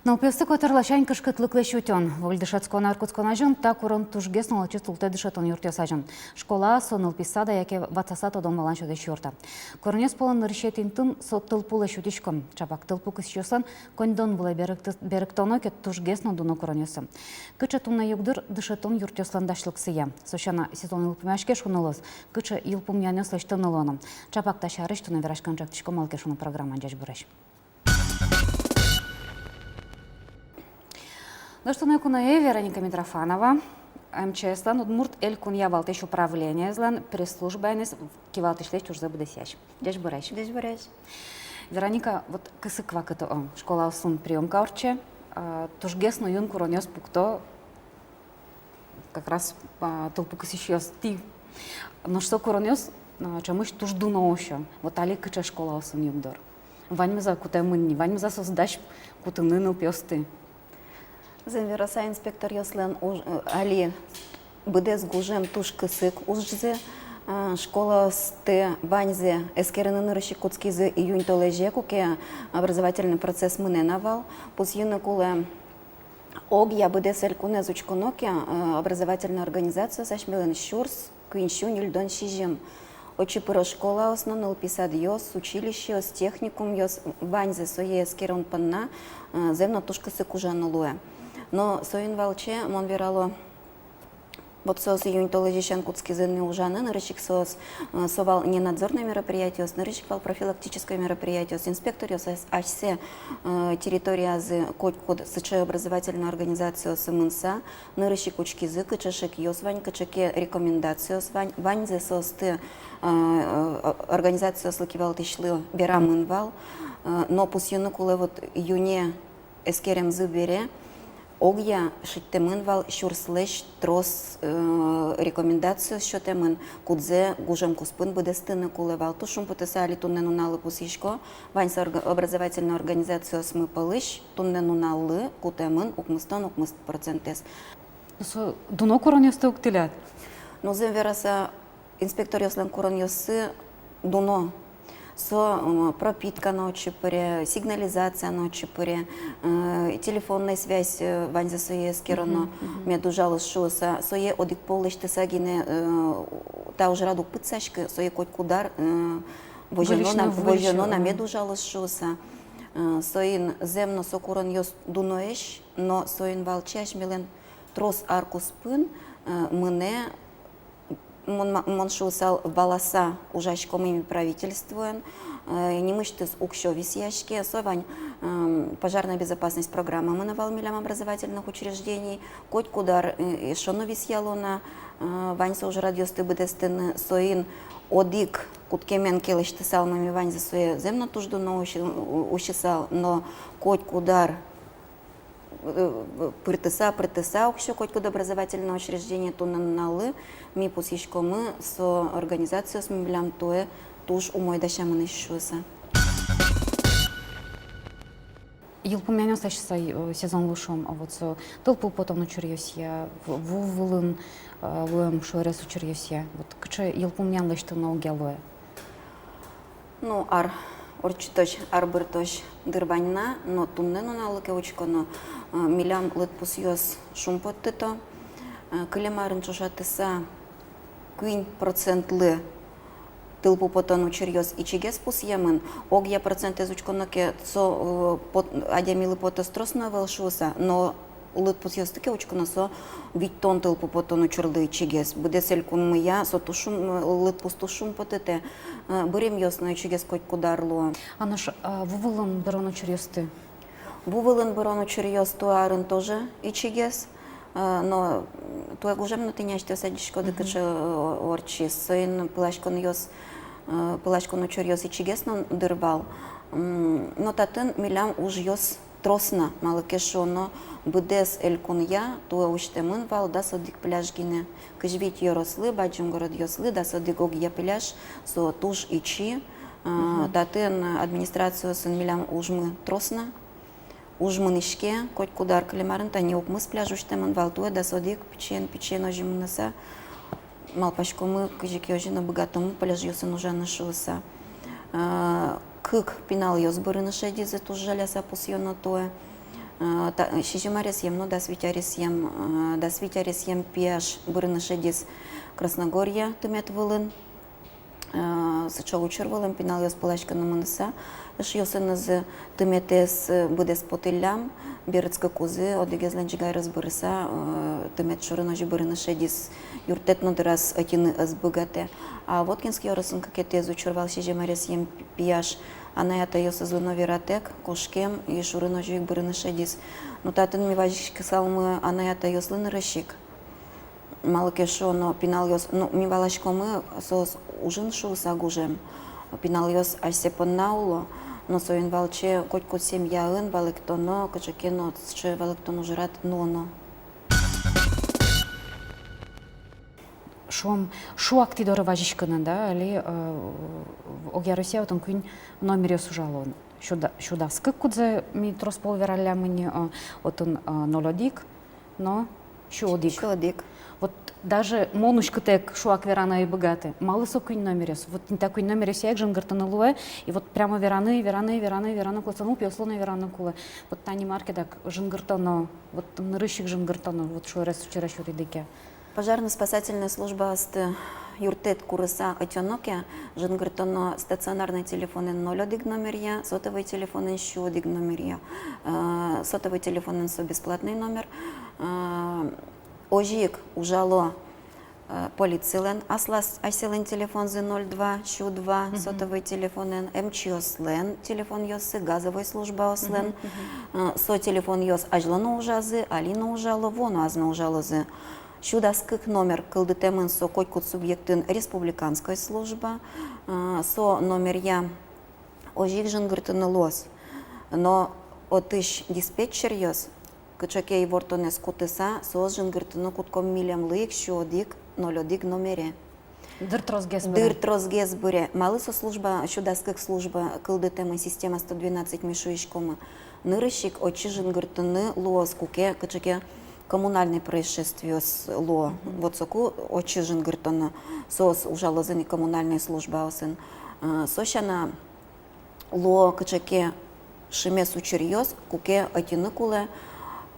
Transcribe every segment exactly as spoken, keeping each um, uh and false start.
Нылпиосты котыр ласянь кышкытлыклэсь утён. Выль дышетскон ар кутскон азьын та курон тужгес но лэчыт султэ дышетон юртъёс азьын. Школа со, нылпи сад-а, яке ватсаса тодон-валан сётӥсь юрт-а. Куронъёс пӧлын нырысетӥ интыын со тылпулэсь утиськом. Чапак тылпу кысӥсьёслэн коньдон вылэ берыкты-, берыктоно ке, тужгес но дуно куронъёссы. Кыӵе туннэ югдур дышетон юртъёслэн дасьлыксыя? Со сяна, сезон йылпумъяське шуыны луоз. Кыӵе йылпумъянъёс лэсьтыны луоно? Чапак та сярысь туннэ вераськыны ӵектӥськом «Малы ке шуоно» программаын. Ӟечбуресь! Нош туннэ куное Вероника Митрофанова, МЧС-лэн Удмурт Элькунъя валтӥсь управлениезлэн пресс-службаеныз кивалтӥсьлэсь ужзэ быдэсъясь. Ӟечбуресь! Ӟечбуресь! Вероника, вот кысык вакыт, о, школаосын приёмка ортче, а, тужгес но юн куронъёс пукто как раз, а, тылпу кысӥсьёс, тӥ. Нош со куронъёс, а, ӵемысь туж дуно усё. Вот али кыӵе школаосын югдур? Ваньмыз-а кутэмын ни, ваньмыз-а соос дась кутыны нылпиосты? Зэм вераса, инспекторъёслэн уж-, э, али быдэс гужем туж кысык ужзы, а, школаосты ваньзэ эскерыны нырысь ик кутскизы июнь толэзе, куке образовательный процесс мынэ на вал. Пусйыны кулэ, огъя быдэс элькунэз учконо ке, э, образовательной организациос асьмелэн сюрс куинь сю ньыльдон сизьым. Отчы пыро школаос но, нылпи садъёс, училищеос, техникумъёс, ваньзэ сое эскерон понна, э, зэм но туж кысык ужаны луэ. Но соин валче мон верало, вот соос июнь толэзьысен кутскизы ни ужаны, нырысь ик соос, э, со вал не надзорной мероприятиос, нырысь ик вал профилактической мероприятиос, инспекторъёс ас-, асьсэ, э, территориязы котькуд сыӵе образовательной организациосы мыныса, нырысь ик учкизы, кыӵе шекъёс вань, кыӵе ке рекомендациос вань, ваньзэ соосты, э, э, организациослы кивалтӥсьлы верамын вал, э, но пусйыны кулэ, вот июне эскеремзы бере, огъя шедьтэмын вал сюрслэсь трос, э, рекомендациос сётэмын, кудзэ гужем куспын быдэстыны кулэ вал. Туж шумпотыса али туннэ нуналлы пусйисько, ваньзэ орг-, образовательной организациосмы пӧлысь туннэ нуналлы кутэмын укмыстон укмыс процентэз. Со дуно куронъёсты уг тӥляд? Ну, зэм вераса, инспекторъёслэн куронъёссы дуно. Со, м, пропитка но отчы пыре, сигнализация но отчы пыре, э, телефонной связь, э, ваньзэ сое эскероно, мгм, мгм, мед ужалоз шуыса, сое одӥг пол лэсьтыса гинэ, э, та ужрад уг пытсаськы, сое котькуд ар, э, возёно на, выльысь но выльысь, возёно на, мед ужалоз шуыса. Э, соин зэм но со куронъёс дуноесь, но соин валче асьмелэн трос ар куспын, э, мынэ, мон ма-, мон шуысал, валаса ужаськом ини правительствоен, э, нимысьтыз уксё висъяське, со вань, эм, пожарная безопасность программа мынэ вал милям образовательных учреждений, котькуд ар, э, эшшо но висъяло на, э, вань со ужрадъёсты быдэстыны, соин одӥг куткемен ке лэсьтысал, ми ваньзэ сое зэм но туж дуно уси-, у-, усьысал, но котькуд ар, э, пыртыса, пыртыса уксё котькуд образовательное учреждение, туннэ нуналлы ми пусйиськомы, со организациос милям туэ туж умой дасямын шуыса. Йылпумъянъёс лэсьтыса, э, сезон луэ, шуом, а вот со тылпу потон учыръёсъя, в-, ву вылын, э, луэм шуэрес учыръёсъя. Вот кыӵе йылпумъян лэсьтыны огъя луэ? Ну, ар ортчытозь, ар быртозь дыр вань на, но туннэ нуналлы ке учконо, э, милям лыдпусъёс шумпоттыто, э, кылем арын ӵошатыса куинь процентлы тылпу потон учыръёс ичигес пусъемын, огъя процентэз учконо ке, со, э, пот-, адямилы потоз трос но ӧвӧл шуыса, но лыдпусъёсты ке учконо, со витьтон тылпу потон учырлы ичигес. Быдэс элькунмыя со туж шум-, лыдпус туж шумпотытэ, э, быремъёс но ичигес котькуд ар луо. А нош, а, ву вылын бырон учыръёсты? Ву вылын бырон учыръёс туэ арын тоже ичигес, э, но, м, туэ гужем но тӥни асьтэос адӟиськоды, мгм, кыӵе, э, ортчиз. Соин пыласьконъёс, э, пыласькон учыръёс ичигес но дыр вал. М, но татын милям ужъёс трос на, малы ке шуоно, быдэс элькунъя туэ усьтэмын вал дас одӥг пляж гинэ. Кызь вить ёрослы, бадӟым городъёслы дас одӥг огъя пляж, со туж ичи. А, мгм, татын администрациосын милям ужмы трос на. Уж мынӥське, котькуд ар, кылем арын тани укмыс пляж усьтэмын вал, туэ дас одӥг, пичиен, пичиен озьы мыныса. Малпаськомы, кызьы ке озьы но быгатомы пляжъёсын ужаны шуыса. А, кык пиналъёс бырыны шедизы, туж жаляса пусъёно туэ. Э, та-, сизьым аресъем но дас вить аресъем, э, дас вить аресъем пияш бырыны шедиз Красногорье тымет вылын. Э, сыӵе учыр вылын пиналъёс пыласькыны мыныса, эшъёсынызы тыметэз, э, быдэс потӥллям, берытскыкузы, одӥгезлэн ӟигарез бырыса, э, тымет шорын озьы бырыны шедиз, юрттэт но дыраз ӧтьыны ӧз быгатэ. А Воткинский ёросын кыкетӥез учыр вал, сизьым аресъем пи-, пияш анай-атайёсызлы но вератэк, кошкем, и шорын озьы ик бырыны шедиз. Ну, татын ми вазиськысалмы анай-атайёслы нырысь ик. Малы ке шуоно, пиналъёс, ну, ми валаськомы, соос ужын шуыса гужем. Пиналъёс асьсэ понна уло, но соин валче котькуд семьяын валэктоно, кыӵе ке но сыӵе валэктон ужрад нуоно. Шуом, шуак тӥ доры вазиськыны, да, али, э, огъя Россия отын куинь номеръёс ужало. Сю да-, сю дас кык, кудзэ ми трос пол вераллям ини, э, отын, э, ноль одӥг, но сю одӥг. Сю одӥг. Вот даже мон уськытэк шуак вераны ӧй быгаты. Малы со куинь номеръёс? Вот тӥни та куинь номеръёсъя ик жингыртыны луэ, и вот прямо вераны, вераны, вераны, вераны кулэ, со, ну, пиослы но вераны кулэ. Вот тани мар ке дак жингыртоно, вот нырысь ик жингыртоно, вот шуэрес учыре сётӥды ке. Пожарно-спасательной службаосты юрттэт курыса ӧтёно ке, жингыртоно стационарной телефонэн ноль одӥг номеръя, сотовой телефонэн сю одӥг номеръя. Э, сотовой телефонэн со бесплатный номер. Э, озьы ик ужало, э, полицилэн аслаз асьсэлэн телефонзы ноль два, сю два, сотовой телефонэн, МЧСлэн телефонъёссы, газовой службаослэн. Э, со телефонъёс азьло но ужазы, али но ужало, вуоно ар но ужалозы. Сю дас кык номер кылдытэмын со котькуд субъектын республиканской служба, а, со номеръя озьы ик жингыртыны луоз. Но отысь диспетчеръёс, кыӵе ке ивортонэз кутыса, соос жингыртыны кутско милемлы ик сю одӥг, ноль одӥг номере. Дыр тросгес быре. Дыр тросгес быре. Малы со служба, сю дас кык служба кылдытэмын, система сто двенадцать ми шуиськомы? Нырысь ик отчы жингыртыны луоз, куке кыӵе ке коммунальной происшествиос луо. Вот соку отчы жингыртоно, соос ужалозы ни коммунальной службаосын. А, со сяна луо кыӵе ке шимес учыръёс, куке ӧтьыны кулэ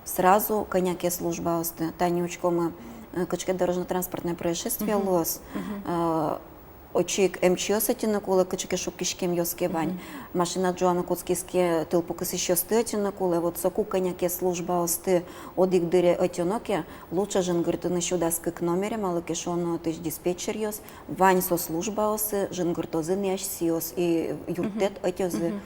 сразу кӧня ке службаосты. Тани учкомы, э, кыӵе ке дорожно-транспортное происшествие луоз. Э, отчы ик МЧС ӧтьыны кулэ, кыӵе ке шуккиськемъёс ке вань. Машина ӝуаны кутскиз ке, тылпу кысӥсьёсты ӧтьыны кулэ. Вот соку кӧня ке службаосты одӥг дыре ӧтёно ке, лучше жингыртыны сю дас кык номере, малы ке шуоно отысь диспетчеръёс, вань со службаосы жингыртозы ни асьсэос и юрттэт ӧтёзы.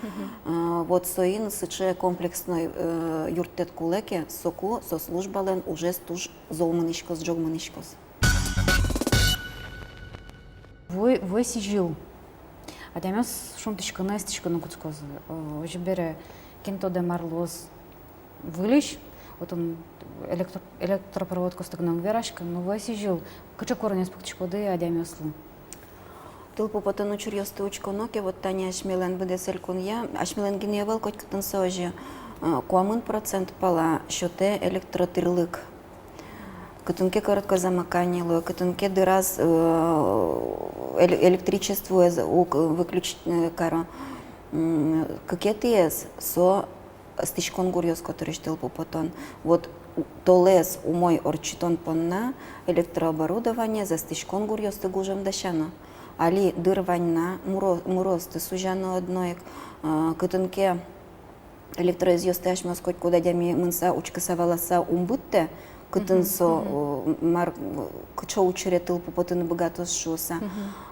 А, вот соин сыӵе комплексной, э, юрттэт кулэ ке, соку со службалэн ужез туж зол мынӥськоз, ӝог мынӥськоз. Вуэ, вуэ сӥзьыл. Адямиос шунтӥськыны, эстӥськыны кутскозы. Э, озьы бере, кин тодэ, мар луоз выльысь, отын электро-, электропровод костэк но ӧм вераськы, но вуэ сӥзьыл кыӵе куронъёс пуктӥськоды адямиослы? Тылпу потон учыръёсты учконо ке, вот тани асьмелэн быдэс элькунъя, асьмелэн гинэ ӧвӧл, котькытын со озьы, э, куамын процент пала сётэ электротӥрлык. Кытын ке короткое замыкание луэ, кытын ке дыраз, э, эле-, электричествоез уг выключ-, э, каро. М, кыкетӥез со эстӥськон гуръёс котырысь тылпу потон. Вот у-, толэз умой ортчытон понна электрооборудованиез, эстӥськон гуръёсты гужем дасяно. Али дыр вань на, муро-, муроосты сузяно одно ик, а, кытын ке электроезъёсты асьмеос котькуд адями мыныса, учкыса, валаса ум быдтэ, кытын со, э, мар, э, кыӵе учыре тылпу потыны быгатоз шуыса.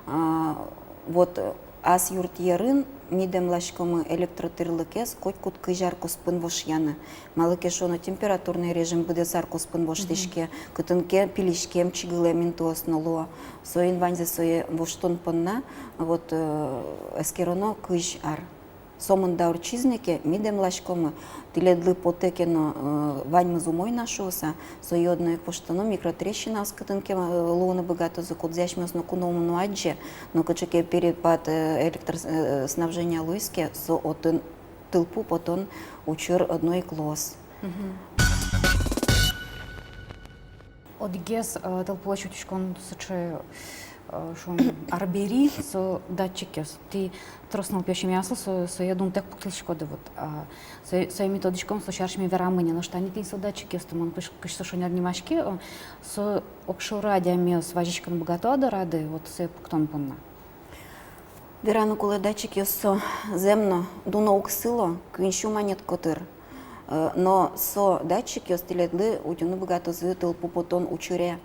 А, вот, э, ас юртъерын ми дэмласькомы электротӥрлыкез котькуд кызь ар куспын вошъяны. Малы ке шуоно, температурный режим быдэс ар куспын воштӥське, кытын ке пилиськем, чигылэм интыос но луо. Соин ваньзэ сое воштон понна, вот, э, эскероно кызь ар. Сомында ортчиз ни ке, ми дэмласькомы, тӥледлы потэ ке но, э, ваньмыз умой на шуыса, сое одно ик воштоно, микротрещинаос кытын ке, э, луыны быгатозы, кудзэ асьмеос ноку но ум но адӟе, но кыӵе ке перепад, э, электроснабжения луиз ке, со отын тылпу потон учыр одно ик луоз. Одӥгез, э, тылпулэсь утиськон сыӵе Э, шуом, арбери, со датчикъёс. Тӥ трос нылпиё семьяослы со, сое дунтэк пуктӥськоды, вот. А, со, сое ми тодӥськом, со сярысь ми верамы ни, нош тани тӥни со датчикъёсты, мон кыӵ-, кыӵе со шонер нимаське, э, со огшоры адямиос вазиськыны быгато-а дорады, вот, сое пуктон понна? Вераны кулэ, датчикъёс со зэм но дуно уг сыло, куинь сю манет котыр. Э, но со датчикъёс тӥледлы утьыны быгатозы тылпу потон учыре.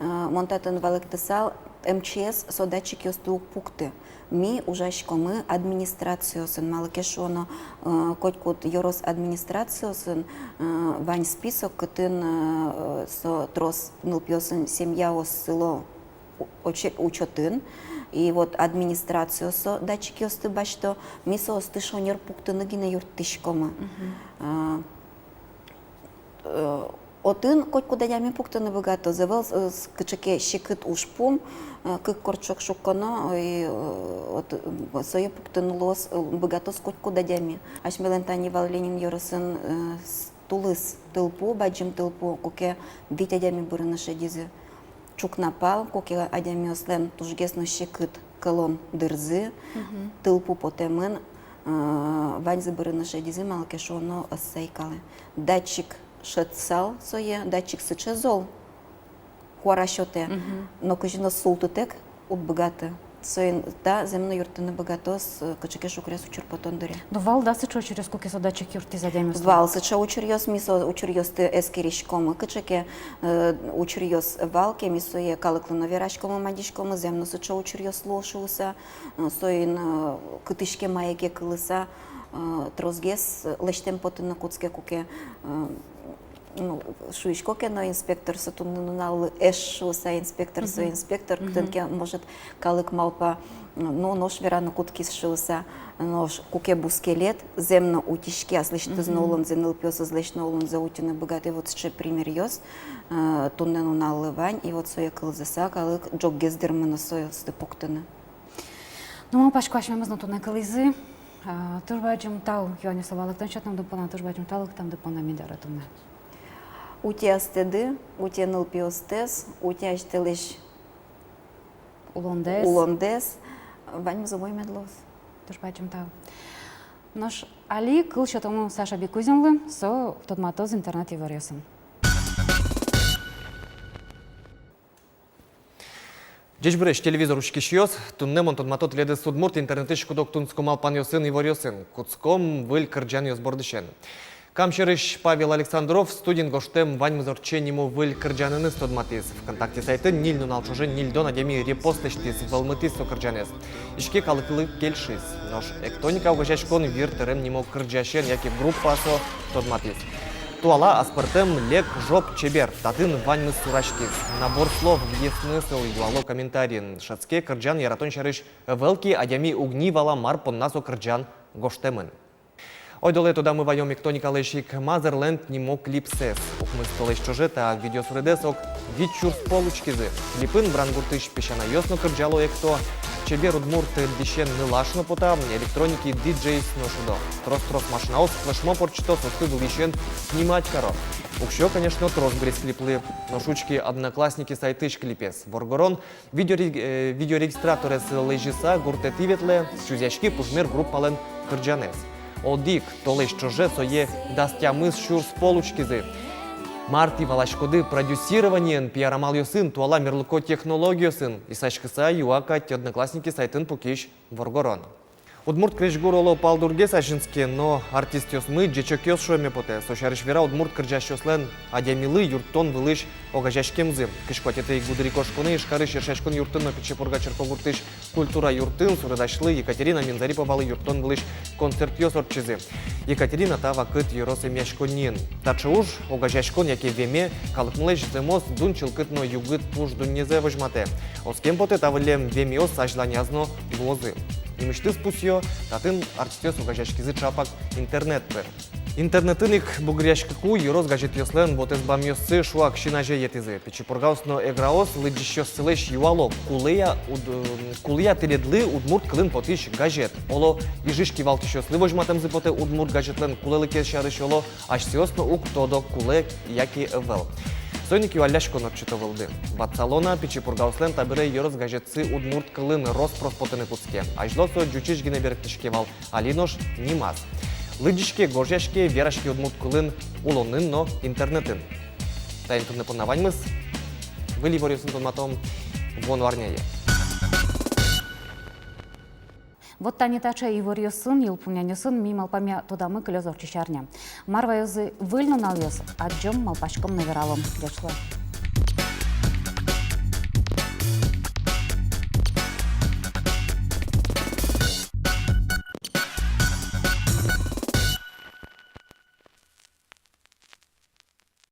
Э, мон татын валэктысал, МЧС со датчикъёсты уг пукты. Ми ужаськомы администрациосын, малы ке шуоно, э, котькуд ёрос администрациосын, э, вань список, кытын, э, со трос нылпиосын семьяос сыло у-, учё-, учётын. И вот администрациос со датчикъёсты басьто, ми соосты шонер пуктыны гинэ юрттӥськомы. Мгм. А, э, отын котькуд адями пуктыны быгатоз, ӧвӧл, э, с-, кыӵе ке секыт ужпум, э, кык корчок шукконо, и, э, от, э, сое пуктыны луоз, э, быгатоз котькуд адями. Асьмелэн тани вал Ленин ёросын, э, с-, тулыс тылпу, бадӟым тылпу, куке вить адями бырыны шедизы. Ӵукна пал, куке адямиослэн тужгес но секыт кӧлон дырзы, мгм, тылпу потэмын, э, ваньзы бырыны шедизы, малы ке шуоно ӧз сайкалэ. Датчик шедьысал сое, датчик сыӵе зол, куара сётэ, мгм, но кызьы но султытэк уд быгаты. Соин та зэм но юрттыны быгатоз, э, кыӵе ке шукрес учыр потон дыре. Но вал, да, сыӵе учыръёс, куке со датчик юрттӥз адямиослы? Вал сыӵе учыръёс, ми со учыръёсты эскериськомы, кыӵе ке, э, учыръёс вал ке, ми сое калыклы но вераськомы, мадиськомы, зэм но сыӵе учыръёс луо шуыса, э, соин, э, кытысь ке мае ке кылыса, э, тросгес, э, лэсьтэм потыны кутске, куке, э, ну, шуисько ке но, инспектор со туннэ нуналлы эш шуыса, инспектор со, мгм, инспектор, мгм, кытын ке, может, калык малпа, ну, нош вераны кутскиз шуыса, нош куке бускелет, зэм но утиське, аслэсьтыз но, мгм, улонзэ, нылпиосызлэсь но улонзэ утьыны быгатэ, вот сыӵе примеръёс, э, туннэ нуналлы вань, и вот сое кылзыса, калык ӝоггес дырмы но соосты пуктыны. Ну, малпасько, асьмемыз но туннэ кылӥзы. А, туж бадӟым тау юанъёслы валэктон сётэмды понна, туж бадӟым тау лыктэмды понна меда туннэ. Утё астэ, утё нылпиостэс, утё асьтэлэсь улондэс. Улондэс. Ваньмыз умой мед луоз. Туж бадӟым тау. Нош али кыл сётомы Саша Бикузинлы, со тодматоз интернет иворъёсын. Ӟечбуресь, телевизор учкисьёс! Туннэ мон тодмато тӥледыз удмурт интернетысь куд-ог тунсыко малпанъёсын, иворъёсын. Кутском выль кырӟанъёс бордысен. Кам сьӧрысь Павел Александров студиын гожтэм «Ваньмыз ортче» нимо выль кырӟанэныз тодматӥз. ВКонтакте сайтын ньыль нунал ӵоже ньыльдон адями репост лэсьтӥз, вӧлмытӥз со кырӟанэз. Иське, калыклы кельшиз. Нош «Эктоника» огазеяськон «Вир тырем» нимо кырӟасен яке группа со тодматӥз. Туала аспӧртэм «Лек, жоп, чебер», татын ваньмыз сураськиз. «Набор слов», «Где смысл?» юало комментариын. Шӧдске, кырӟан яратон сярысь ӧвӧл ке, адями уг ни вала, мар понна со кырӟан гожтэмын. Ойдолэ тодамы ваём «Эктоникалэсь» ик «Мазерленд» нимо клипсэс. Укмыс толэзь ӵоже та видеосуредэз ог вить сюрс пол учкизы. Клипын Брангуртысь песянайёс но кырӟало, экто, чебер удмурт дӥсен нылаш но пота, электроники диджейёс но шудо. Трос-трос машинаос флешмоб ортчыто, соосты вылысен снимать каро. Уксё, конечно, трос быриз клиплы. Нош учкы «Одноклассники» сайтысь клипез. Воргорон видеорег-, э, видеорегистраторез лэзьыса гуртэтӥ ветлэ, сузъяське «Пужмер» группалэн кырӟанэз. Одӥг толэзь ӵоже сое дас тямыс сюрс пол учкизы. Мар тӥ валаськоды продюсированиен, пиар амалъёсын, туала мерлыко технологиосын? Исаськыса юа кадь «Одноклассники» сайтын пукись воргорон. Удмурт крезьгур, оло, палдургес азинске, но артистъёсмы ӟечокъёс шуэме потэ. Со сярысь вера удмурт кырӟасьёслэн адямилы юрттон вылысь огазеяськемзы. Кызь куатетӥ гудырикошконэ Ижкарысь Эшъяськон юртын но Пичи Пурга черкогуртысь культура юртын суредасьлы Екатерина Минзариповалы юрттон вылысь концертъёс ортчизы. Екатерина та вакыт ёрос эмъяськонниын. Таӵе уж, огазеяськон яке веме, калыкмылэсь зэмос дун-чылкыт но югыт пуш дуннезэ возьматэ. Оскем потэ, та выллем вемеос азьланяз но луозы. Нимысьтыз пусъё, татын артистъёс огазеяськизы ӵапак интернет пыр. Интернетын ик бугыръяськыку ёрос газетъёслэн вотэсбамъёссы шуак син азе йӧтӥзы. Пичи Пургаос но Эграос лыдӟисьёссылэсь юало: кулэ-а уд-, кулэ-а тӥледлы удмурт кылын потӥсь газет? Оло, Ижысь кивалтӥсьёслы возьматэмзы потэ удмурт газетлэн кулэлыкез сярысь, оло, асьсэос но уг тодо, кулэ яке ӧвӧл. Соин ик юалляськон ортчыто вылды. Ватсалом на, Пичи Пургаослэн табере ёрос газетсы удмурт кылын рос-прос потыны кутске. Азьло со ӟучысь гинэ берыктӥське вал, али нош нимаз. Лыдӟиське, гожъяське, вераське удмурт кылын улонын но интернетын. Таин туннэ понна ваньмыз. Выль иворъёсын тодматом вуоно арняе. Вот тани таӵе иворъёсын, йылпумъянъёсын, ми малпамъя, тодамы кылёз ортчись арня. Мар ваёзы выль нуналъёс, адӟом, малпаськом но вералом. Ӟеч луэ.